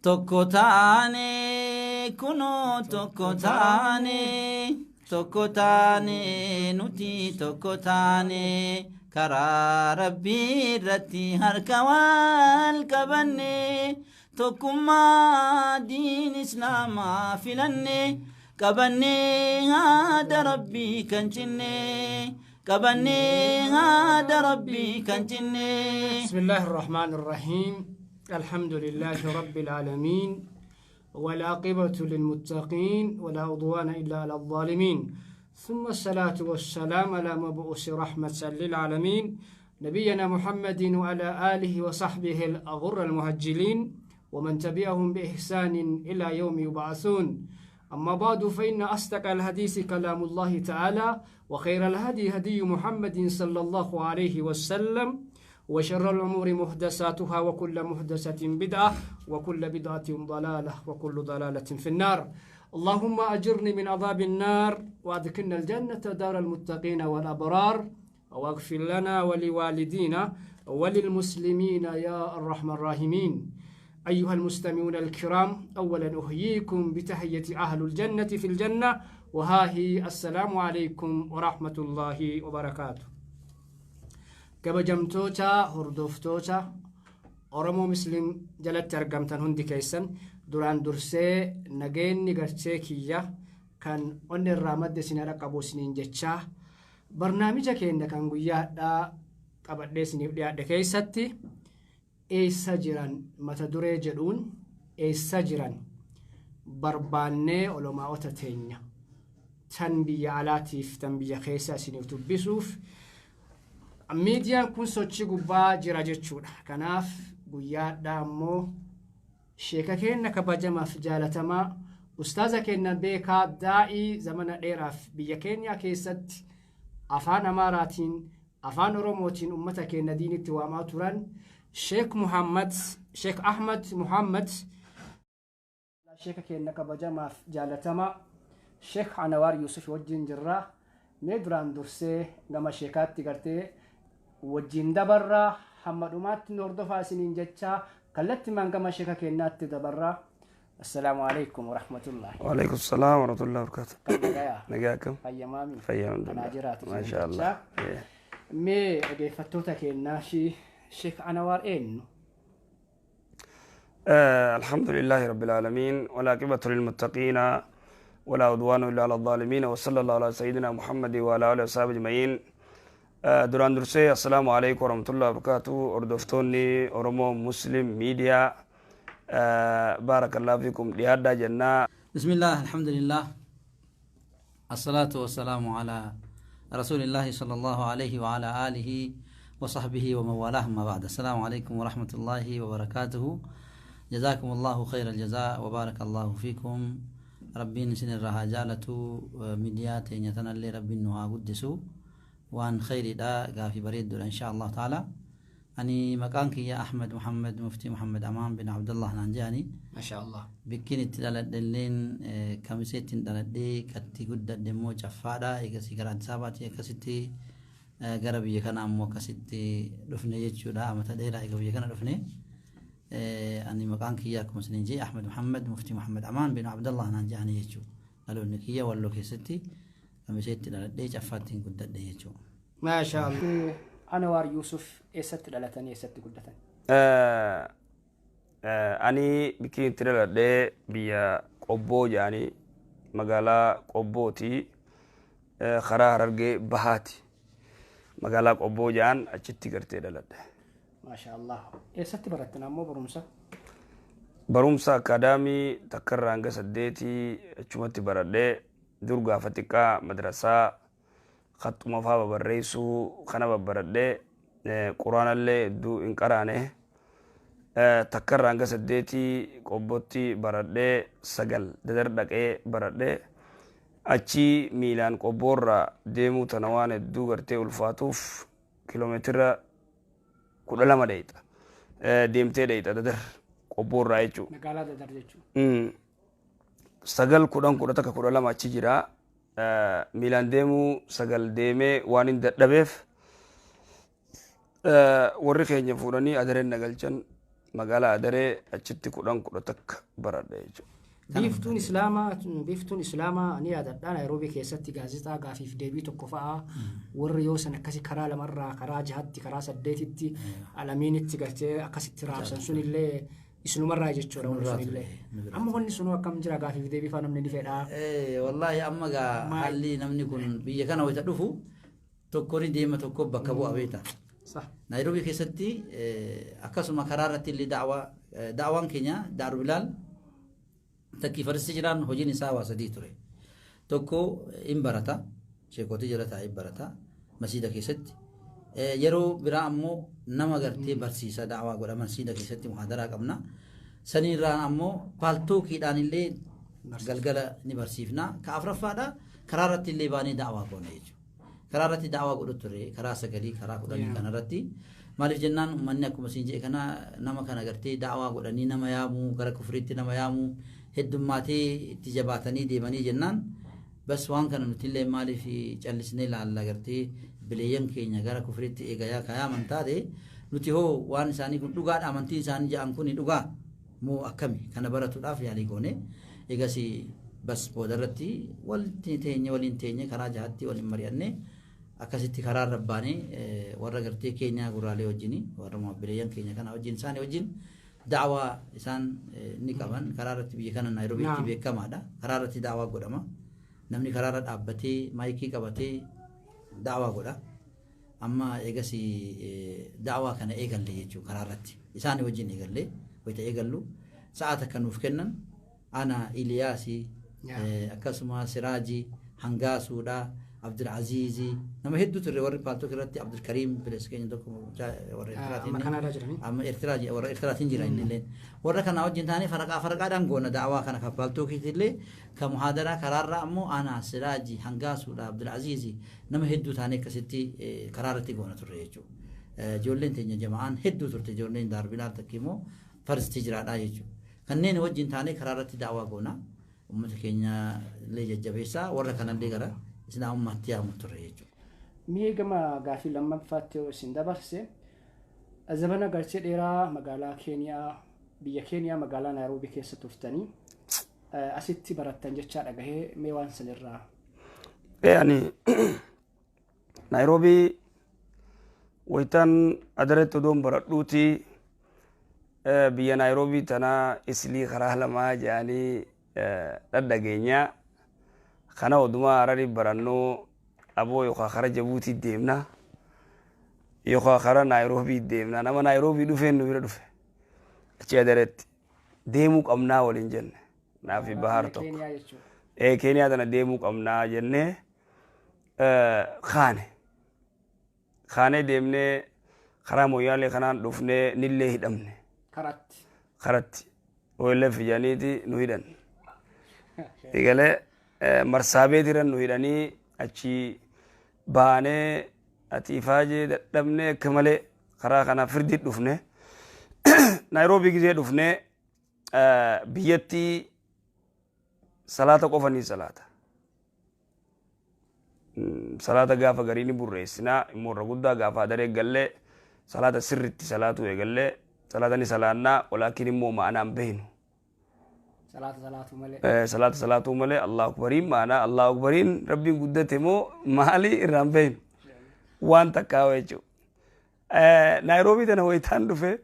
Tokko taane kunoo tokko taane, tokko taane nuti tokko taane, karaa Rabbii irratti harka wal qabanne, tokkummaa diin Islaamaa filanne, qabanne haada Rabbii kan cinne, qabanne haada Rabbii kan cinne. بسم الله الرحمن الرحيم. الحمد لله رب العالمين، والعاقبة للمتقين، ولا عدوان إلا على الظالمين، ثم الصلاة والسلام على مبعوث رحمة للعالمين نبينا محمد وعلى آله وصحبه الأغر المهجلين ومن تبعهم بإحسان إلى يوم يبعثون. أما بعد، فإن أصدق الحديث كلام الله تعالى، وخير الهدي هدي محمد صلى الله عليه وسلم، وشر الأمور محدثاتها، وكل محدثة بدعة، وكل بدعة ضلالة، وكل ضلالة في النار. اللهم أجرني من عذاب النار، وأدخلنا الجنة دار المتقين والأبرار، واغفر لنا ولوالدينا وللمسلمين يا أرحم الراحمين. أيها المستمعون الكرام، أولا أحييكم بتحية أهل الجنة في الجنة، وها هي: السلام عليكم ورحمة الله وبركاته. Kabajamtoota hordoftoota Oromoo Muslim jalatti argamtan hundi keessan, duraan dursee nageenyi gartee kiyya kan onni irraa madde isin qabu isiniin jechaa, barnaamija keenya kan guyyaadhaa qabadhee isiniif dhiyaadhe keessatti "Eessa jiran" mata duree jedhuun, eessa jiran barbaannee olomaa'ota teenya tan biyya alaatiif tan biyya keessa isiniif dubbisuuf miidiyaan kun sochii gubbaa jira jechuudha. Kanaaf guyyaadhaa ammoo sheeka keenya kabajamaaf jaalatamaa, ustaaza keenya beekaa, daa'ii zamana dheeraaf biyya keenya keessatti afaan Amaaraatiin, afaan Oromootiin ummata keenya diinitti waamaa turan, Sheek Muhammad, Sheek Ahmad Muhammad, sheeka keenya kabajamaaf jaalatamaa Sheek Anawaar Yusuf wajjin jirraa. Mee duraan dursee gama sheekaatti gartee wajjin dabarraa, hamma dhumaatti nu hordofaa isiniin jechaa, kallattimaan gama sheeka keenyaatti dabarraa. Assalaamu alaikum warahmatullahi. وعليكم السلام ورحمة الله وبركاته. Kan nagayaa? Nagaa akkam? Fayyamaami? Fayyaa. Anaa jiraatu ما isiniin شاء الله. jechaa. Mee dhaggeeffattoota keenyaa shi Sheek Anawaar eenyu? الحمد لله رب العالمين، والعاقبة للمتقين، ولا عدوان إلا على الظالمين، وصلى الله على سيدنا محمد وعلى آله وصحبه أجمعين. Duraan dursee السلام عليكم ورحمة الله وبركاته. Hordoftoonni Oromoo Muslim Media، بارك الله فيكم، dhiyaadhaa jennaa. بسم الله، الحمد لله، الصلاة والسلام على رسول الله صلى الله عليه وعلى آله وصحبه ومن والاه، ما بعد، السلام عليكم ورحمة الله وبركاته. جزاكم الله خير الجزاء وبارك الله فيكم. ربين isin irraa haa jaalatu, miidiyaa teenya tanallee Rabbiin nu haa guddisu. Waan khayriidha, gaafii bareedduudha. إن شاء الله تعالى ani maqaan kiyya Ahmed Muhammad Muftii Muhammad Amaan bin Abdullah naan jedhani. ما شاء الله. Bikkiin itti dhaladhelleen Kamiseettiin dhaladhee, katti guddadhe immoo Caffaadha. Eegasii gara Addis Ababaatti akkasitti gara biyya kana ammoo akkasitti dhufne jechuudha. Amata dheeraa eega biyya kana dhufne. Ani maqaan kiyya akkuma isiniin jee Ahmed Muhammad Muftii Muhammad Amaan bin Abdullah naan jedhani jechuudha. Dhaloonni kiyya Walloo keessatti Kamiseetti dhaladhee, Caffaattiin guddadhe jechuudha. ما شاء الله. Anawaar Yusuf eessatti dhalatanii, eessatti guddatan? Ani bikkiin itti dhaladhee biyya Qobboo jedhanii, magaalaa Qobbooti, karaa Harargee Bahaati, magaalaa Qobboo jedhan achitti gartee dhaladhe. ما شاء الله. Eessatti barattan ammoo barumsa? Barumsa akaadaamii takkarraa hanga saddeetii achumatti baradhee. Dur gaafa xiqqaa madrasaa kaxxuma faa babarreessuu kana babbaradhee, quraanallee hedduu hin qaraane. Takkarraa hanga saddeetii Qobbotti baradhee, sagal Dadar dhaqee baradhee, achi miilaan Qobboorraa deemuu tana waan hedduu gartee ulfaatuuf kiloomeetira 12 dheeyxa deemtee dheeyxa Dadar Qobboorraa jechuudha. Magaalaa Dadar jechuudha. Sagal, 10, 11, 12 achi jira. Miilaan deemuu sagal deemee waan hin dadhabeef warri keenya fuudhanii Adareen na galchan. Magaalaa Adaree achitti 10 11 baradhe jechuudha. Biiftuun Islaamaa, Biiftuun Islaamaa ni yaadadha. Naayiroobii keessatti gaazexaa gaafiif deebii tokko fa'a warri yoo san akkasi karaa lamarraa karaa jahatti karaa saddeetitti alamiinitti galchee akkasitti raabsan sunillee isinumarraa jechuudha warri sunillee. Amma wanni sunuu akkam jira? Gaafiif deebii fa'a namni ni fedhaa. Wallaahi amma gaa haalli namni kun biyya kana wayita dhufu tokko ni deema, tokko bakka bu'a beekta. Naayiroobii keessatti akkasuma karaa irratti illee da'awaan keenya Daaru Bilaal takkii farsi jiraan hojiin isaa waa sadii ture. Tokko hin barata, sheekotii jala taa'ee barata masiida keessatti. Yeroo biraa ammoo nama gartee barsiisa, da'awaa godha, masiida keessatti muhaadaraa qabna. Saniirraan ammoo paaltookiidhaan illee galgala ni barsiifna. Ka afuraffaadha karaa irratti illee baanee da'awaa goona jechuudha. Karaa irratti da'awaa godhu ture karaa 9 karaa 10 kanarratti. Maaliif jennaan, uummanni akkuma isin jedhe kana nama kana gartee da'awaa godhanii nama yaamuu, gara kufriitti nama yaamuu heddummaatee itti jabaatanii deemanii jennaan, bas waan kana nuti illee maaliif callisnee laalla? Gartee bileeyyan keenya gara kufriitti eegayaa kayaaman taate, nuti hoo waan isaanii kun dhugaadha, amantiin isaanii jedhan kun dhugaa moo akkami, kana baratuudhaaf yaalii goone. Egas bas boodarratti walitti teenye, waliin teenye, karaa jahatti waliin mari'anne, akkasitti karaa irra baanee warra gartee keenyaa gurraalee wajjin, warra bileeyyan keenya kana wajjin, isaanii wajjin da'awaa isaan ni qaban karaa irratti. Biyya kana Naayiroobiitti beekamaadha, karaa irratti da'awaa godhama. Namni karaa irra dhaabbatee maayikii qabatee da'awaa godha. Amma eegas da'awaa kana eegalle jechuudha, karaa irratti isaanii wajjin eegalle. Wayita eegallu sa'a takka nuuf kennan, ana Iliyaasii, akkasuma Siraajii Hangaasuudha, Abdulaziizii, nama hedduu turre warri paaltook irratti, Abdulkariim bilees keenya tokko warra Eertiraatiin, amma Eertiraa, warra Eertiraatiin jira inni illee. Warra kana wajjin taanee faraqaa faraqaadhaan goona da'awaa kana, kan paaltookiitti illee, kan muhaadaraa karaarraa ammoo ana, Siraajii Hangaasuudha, Abdulaziizii, nama hedduu taanee akkasitti karaa irratti goona turre jechuudha. Ijoolleen teenya jama'aan hedduu turte, ijoolleen Daarbilaal takki immoo farstii jiraadhaa jechuudha. Kanneen wajjin taanee karaa irratti da'awaa goona. Uummata keenya illee jajjabeessaa warra kanallee gara islaamummaatti yaamu turre jechuudha. Mee gama gaafii lammaffaatti yoo isin dabarse, zabana gartee dheeraa magaalaa Keeniyaa, biyya Keeniyaa magaalaa Naayiroobii keessa turtanii asitti barattan jechaa dhagahee, mee waan sanirraa. Ani Naayiroobii wayitaan Adareetti odoon baradhuuti biyya Naayiroobii tana Islii karaa lamaa jedhanii dhadhageenya. Kana odumaa Hararii barannoo aboo yookaan kara Jabuutii deemna yookaan kara Naayiroobii deemna. Nama Naayiroobii dhufeen nu bira dhufe achi Adareetti deemuu qabnaa waliin jenne, naafi Bahar tokko. Keeniyaa tana deemuu qabnaa jennee kaane. Kaanee deemnee karaa Moyyaalee kanaan dhufnee nillee hidhamne. Karatti. Karatti. OLF jedhaniiti nu hidhan. Egalee Marsaabeet irra nu hidhanii achi baanee ati ifaajee dadhabnee akka malee karaa kana firdii dhufne. Naayiroobii gizee dhufnee biyyatti salaata qofanii salaata. Salaata gaafa garii ni burreessinaa, immoo irra guddaa gaafa Adaree gallee salaata sirritti salaatuu eegallee, salaata ni salaannaa, walaakin immoo ma'anaan beeynu. Salaata salaatuu malee. Salaata salaatuu malee, Allahu akbariin ma'anaa Allahu akbariin rabbiin guddate moo maali irraan beeynu. Waan takkaa jechuudha. Naayiroobii tana wayitaan dhufe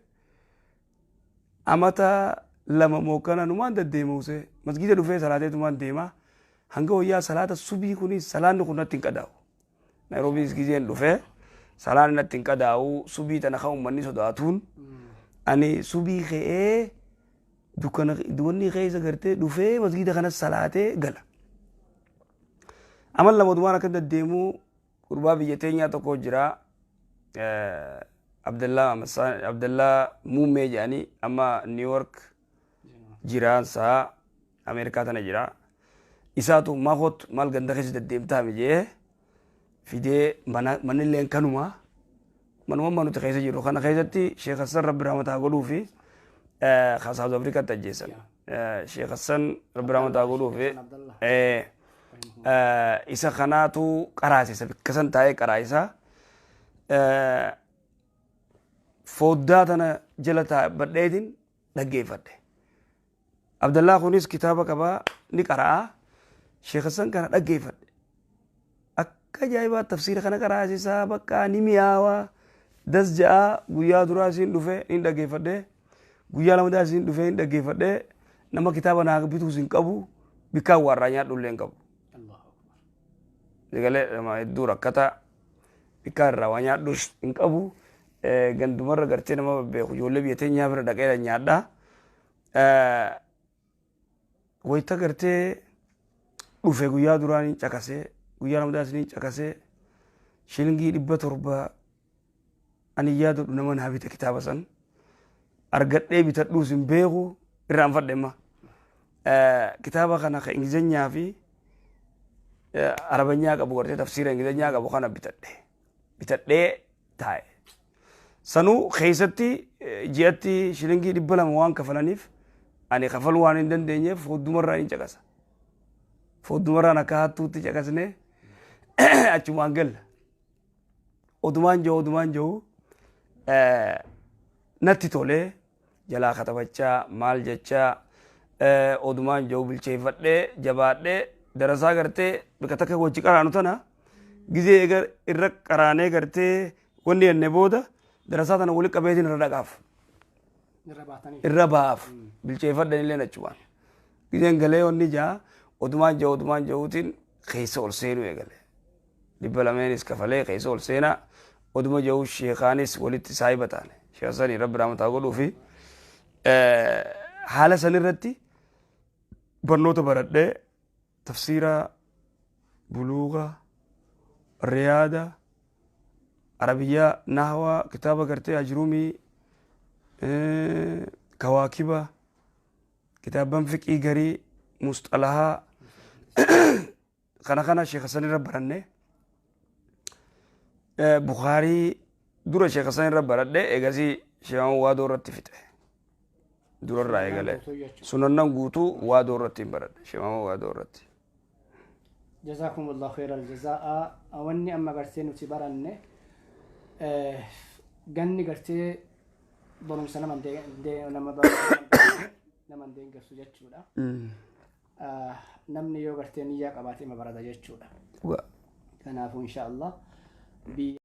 amata 2 moo kana numaan deddeema usee masgiida dhufee salaateetumaan deema, hanga wayyaa salaata subii kunis salaanni kun natti hin qadaa'u. Naayiroobii gizeen dhufee salaanni natti hin qadaa'u. Subii tana kan uummanni sodaatuun ani subii ka'ee dukkana wanni keessa gartee dhufee masgiida kanas salaatee gala. Amal 2 odumaan akka deddeemuu gurbaa biyya teenyaa tokko jira. Abdallaa Abdallaa Muummee jedhanii, amma New York jiraansaa, Ameerikaa tana jira. Isaatu maakot maal ganda keessa deddeemtaa jee fidee manilleen kanuma manuma nuti keessa jirru kana keessatti Sheekh Hassan Rabbi rahmataa godhuu fi kan South Africaatti ajjeesan. Sheekh Hassan Rabbi rahmataa godhuu fi isa kanaatu qaraasisa, bakka san taa'ee qaraasisa. Foddaa tana jala dhaabbadheetiin dhaggeeffadhe. Abdallaa kunis kitaaba qabaa ni qara'aa. Sheekh Hassan kana dhaggeeffadhe. Akka ajaa'ibaa tafsiira kana qaraasisaa bakka ni mi'aawaa. Das ja'aa guyyaa duraa isiin dhufe ni dhaggeeffadhe. Guyyaa lamadaa isiin dhufe ni dhaggeeffadhe. Nama kitaaba naa bituus hin qabu. Bikkaan waarraa nyaadhu illee hin qabu. Sagalee nama hedduu rakkataa bikkaan irraa waa nyaadhus hin qabu. Gandumarra gartee nama beeku ijoollee biyya teenyaa bira dhaqee nyaadhaa. Wayita gartee dhufe guyyaa duraa ni caqasee guyyaa lamadaas ni caqasee shilingii 700 ani yaadadhu nama naa bite kitaaba san argadhee bitadhuus hin beeku irraanfadhe amma. Kitaaba kana ka Ingilizanyaa fi Arabanyaa qabu gartee tafsiira Ingilizanyaa qabu kana bitadhe. Bitadhee taa'e. Sanuu keessatti ji'atti shilingii 200 waan kafalaniif ani kafaluu waan hin dandeenyeef foddumarraan hin caqasa. Foddumarraan akka hattuutti caqasnee achumaan galla. Odumaan jiru odumaan jiru natti tolee jalaa katabachaa maal jechaa odumaan jiru bilcheeffadhee jabaadhee darasaa gartee bakka takka wajji qaraanu tana gizee irra qaraanee gartee wanni jenne booda darasaa tana wali qabeetiin irra dhaqaaf. Irra ba'aaf bilcheeffadhan illee achumaan. Gizeen galee wanni jaa odumaan jiru odumaan jiruutiin keessa ol seenuu eegale. 200nis kafalee keessa ol seenaa oduma jiru sheekaanis walitti saahiba taane. Sheekh Hassanii rabbi rahmataa godhuu fi haala sanirratti barnoota baradhee tafsiira buluuga riyaada arabiyyaa nahwaa kitaaba gartee ajrumii kawaakiba kitaaban fiqii garii musxalahaa kana kana Sheekh Hassan irra baranne. Bukaarii dura Sheekh Hassan irra baradhe eegasii Sheekh Waadoo irratti fixe. Durarraa eegalee sunannan guutuu Waadoo irratti hin baradhe Sheekh Waadoo irratti. جزاكم الله خير الجزاء. أوني أما قرتي نتي برنة جني قرتي ضرم سنة من دي لما لما دين قرسو جتشولا نمني يو قرتي نياك أباتي ما بردا جتشولا كنافو إن شاء الله بي.